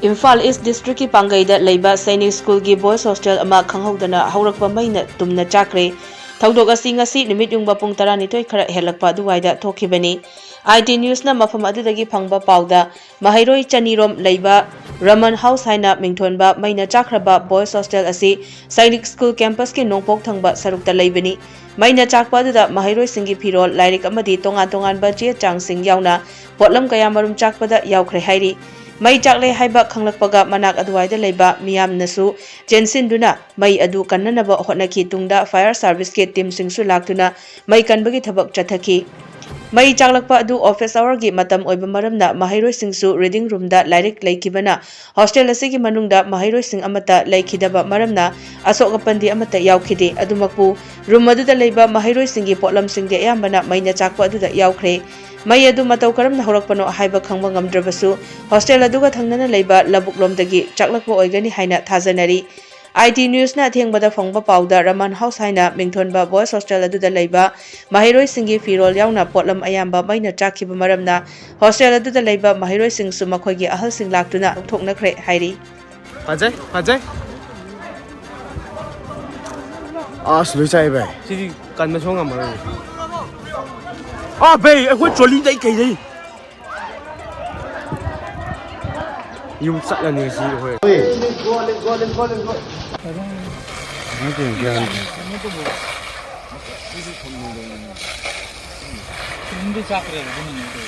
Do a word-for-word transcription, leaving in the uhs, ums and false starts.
ꯏꯝꯐꯥꯜ ꯏꯁ ꯗꯤꯁꯇ꯭ꯔꯤꯛꯀꯤ ꯄꯥꯡꯒꯩꯗ ꯂꯩꯕ ꯁꯩꯅꯤꯛ ꯁ꯭ꯀꯨꯜꯒꯤ ꯕꯣꯏꯁ ꯍꯣꯁꯇꯦꯜ ꯑꯃ ꯈꯪꯍꯧꯗꯅ ꯍꯧꯔꯛꯄ ꯃꯩꯅ ꯇꯨꯝꯅ ꯆꯥꯛꯈ꯭ꯔꯦ꯫ ꯊꯧꯗꯣꯛ ꯑꯁꯤ ꯉꯁꯤ ꯅꯨꯃꯤꯠ ꯌꯨꯡꯕ ꯄꯨꯡ ꯇꯔꯥꯅꯤꯊꯣꯏ ꯈꯔ ꯍꯦꯜꯂꯛꯄ ꯑꯗꯨꯋꯥꯏꯗ ꯊꯣꯛꯈꯤꯕꯅꯤ꯫ ꯑꯥꯏ ꯇꯤ ꯅ꯭ꯌꯨꯁꯅ ꯃꯐꯝ ꯑꯗꯨꯗꯒꯤ ꯐꯪꯕ ꯄꯥꯎꯗ, ꯃꯍꯩꯔꯣꯏ ꯆꯅꯤꯔꯣꯝ ꯂꯩꯕ ꯔꯃꯟ ꯍꯥꯎꯁ ꯍꯥꯏꯅ ꯃꯤꯡꯊꯣꯟꯕ ꯃꯩꯅ ꯆꯥꯛꯈ꯭ꯔꯕ ꯕꯣꯏꯁ ꯍꯣꯁꯇꯦꯜ ꯑꯁꯤ ꯁꯩꯅꯤꯛ ꯁ꯭ꯀꯨꯜ ꯀꯦꯝꯄꯁꯀꯤ ꯅꯣꯡꯄꯣꯛ ꯊꯪꯕ ꯁꯔꯨꯛꯇ ꯂꯩꯕꯅꯤ꯫ ꯃꯩꯅ ꯆꯥꯛꯄ ꯑꯗꯨꯗ ꯃꯍꯩꯔꯣꯏꯁꯤꯡꯒꯤ ꯐꯤꯔꯣꯜ, ꯂꯥꯏꯔꯤꯛ ꯑꯃꯗꯤ ꯇꯣꯉꯥꯟ ꯇꯣꯉꯥꯟꯕ ꯆꯦ ꯆꯥꯡꯁꯤꯡ ꯌꯥꯎꯅ ꯄꯣꯠꯂꯝ ꯀꯌꯥꯃꯔꯨꯝ ꯆꯥꯛꯄꯗ ꯌꯥꯎꯈ꯭ꯔꯦ ꯍꯥꯏꯔꯤ꯫ ꯃꯩ ꯆꯥꯛꯂꯦ ꯍꯥꯏꯕ ꯈꯪꯂꯛꯄꯒ ꯃꯅꯥꯛ ꯑꯗꯨꯋꯥꯏꯗ ꯂꯩꯕ ꯃꯤꯌꯥꯝꯅꯁꯨ ꯆꯦꯟꯁꯤꯟꯗꯨꯅ ꯃꯩ ꯑꯗꯨ ꯀꯟꯅꯅꯕ ꯍꯣꯠꯅꯈꯤ꯫ ꯇꯨꯡꯗ ꯐꯥꯌꯔ ꯁꯥꯔꯚꯤꯁꯀꯤ ꯇꯤꯝꯁꯤꯡꯁꯨ ꯂꯥꯛꯇꯨꯅ ꯃꯩ ꯀꯟꯕꯒꯤ ꯊꯕꯛ ꯆꯠꯊꯈꯤ꯫ ꯃꯩ ꯆꯥꯛꯂꯛꯄ ꯑꯗꯨ ꯑꯣꯐꯤꯁ ꯑꯋꯥꯔꯒꯤ ꯃꯇꯝ ꯑꯣꯏꯕ ꯃꯔꯝꯅ ꯃꯍꯩꯔꯣꯏꯁꯤꯡꯁꯨ ꯔꯤꯗꯤꯡ ꯔꯨꯝꯗ ꯂꯥꯏꯔꯤꯛ ꯂꯩꯈꯤꯕꯅ ꯍꯣꯁꯇꯦꯜ ꯑꯁꯤꯒꯤ ꯃꯅꯨꯡꯗ ꯃꯍꯩꯔꯣꯏꯁꯤꯡ ꯑꯃꯠꯇ ꯂꯩꯈꯤꯗꯕ ꯃꯔꯝꯅ ꯑꯁꯣꯛ ꯑꯄꯟꯗꯤ ꯑꯃꯠꯇ ꯌꯥꯎꯈꯤꯗꯦ꯫ ꯑꯗꯨꯃꯛꯄꯨ, ꯔꯨꯝ ꯑꯗꯨꯗ ꯂꯩꯕ ꯃꯍꯩꯔꯣꯏꯁꯤꯡꯒꯤ ꯄꯣꯠꯂꯝꯁꯤꯡꯗꯤ ꯑꯌꯥꯝꯕꯅ ꯃꯩꯅ ꯆꯥꯛꯄ ꯑꯗꯨꯗ ꯌꯥꯎꯈ꯭ꯔꯦ꯫ ꯃꯩ ꯑꯗꯨ ꯃꯇꯧ ꯀꯔꯝꯅ ꯍꯧꯔꯛꯄꯅꯣ ꯍꯥꯏꯕ ꯈꯪꯕ ꯉꯝꯗ꯭ꯔꯕꯁꯨ, ꯍꯣꯁꯇꯦꯜ ꯑꯗꯨꯒ ꯊꯪꯅꯅ ꯂꯩꯕ ꯂꯧꯕꯨꯛꯂꯣꯝꯗꯒꯤ ꯆꯥꯛꯂꯛꯄ ꯑꯣꯏꯒꯅꯤ ꯍꯥꯏꯅ ꯊꯥꯖꯅꯔꯤ꯫ ꯑꯥꯏ ꯇꯤ ꯅ꯭ꯌꯨꯁꯅ ꯑꯊꯦꯡꯕꯗ ꯐꯪꯕ ꯄꯥꯎꯗ, ꯔꯃꯟ ꯍꯥꯎꯁ ꯍꯥꯏꯅ ꯃꯤꯡꯊꯣꯟꯕ ꯕꯣꯏꯁ ꯍꯣꯁꯇꯦꯜ ꯑꯗꯨꯗ ꯂꯩꯕ ꯃꯍꯩꯔꯣꯏꯁꯤꯡꯒꯤ ꯐꯤꯔꯣꯜ ꯌꯥꯎꯅ ꯄꯣꯠꯂꯝ ꯑꯌꯥꯝꯕ ꯃꯩꯅ ꯆꯥꯛꯈꯤꯕ ꯃꯔꯝꯅ, ꯍꯣꯁꯇꯦꯜ ꯑꯗꯨꯗ ꯂꯩꯕ ꯃꯍꯩꯔꯣꯏꯁꯤꯡꯁꯨ ꯃꯈꯣꯏꯒꯤ ꯑꯍꯜꯁꯤꯡ ꯂꯥꯛꯇꯨꯅ ꯂꯧꯊꯣꯛꯅꯈ꯭ꯔꯦ ꯍꯥꯏꯔꯤ꯫ ꯐꯖꯩ, ꯐꯖꯩ꯫ ꯑꯁ, ꯂꯣꯏ ꯆꯥꯏ, ꯚꯥꯏ꯫ ꯁꯤꯗꯤ ꯀꯟꯕ ꯁꯨꯡꯉꯝ ꯉꯝꯃꯔꯣꯏ꯫ ꯑꯥ, ꯚꯥꯏ, ꯑꯩꯈꯣꯏ ꯇ꯭ꯔꯣꯂꯤꯗ ꯑꯩ ꯀꯩꯗꯩ? ꯌꯨꯝ ꯆꯠꯂꯅꯤ ꯉꯁꯤ ꯑꯩꯈꯣꯏ꯫ ꯌꯨꯝꯗ ꯆꯥꯛꯈ꯭ꯔꯦꯕ ꯑꯗꯨꯅꯅꯦ꯫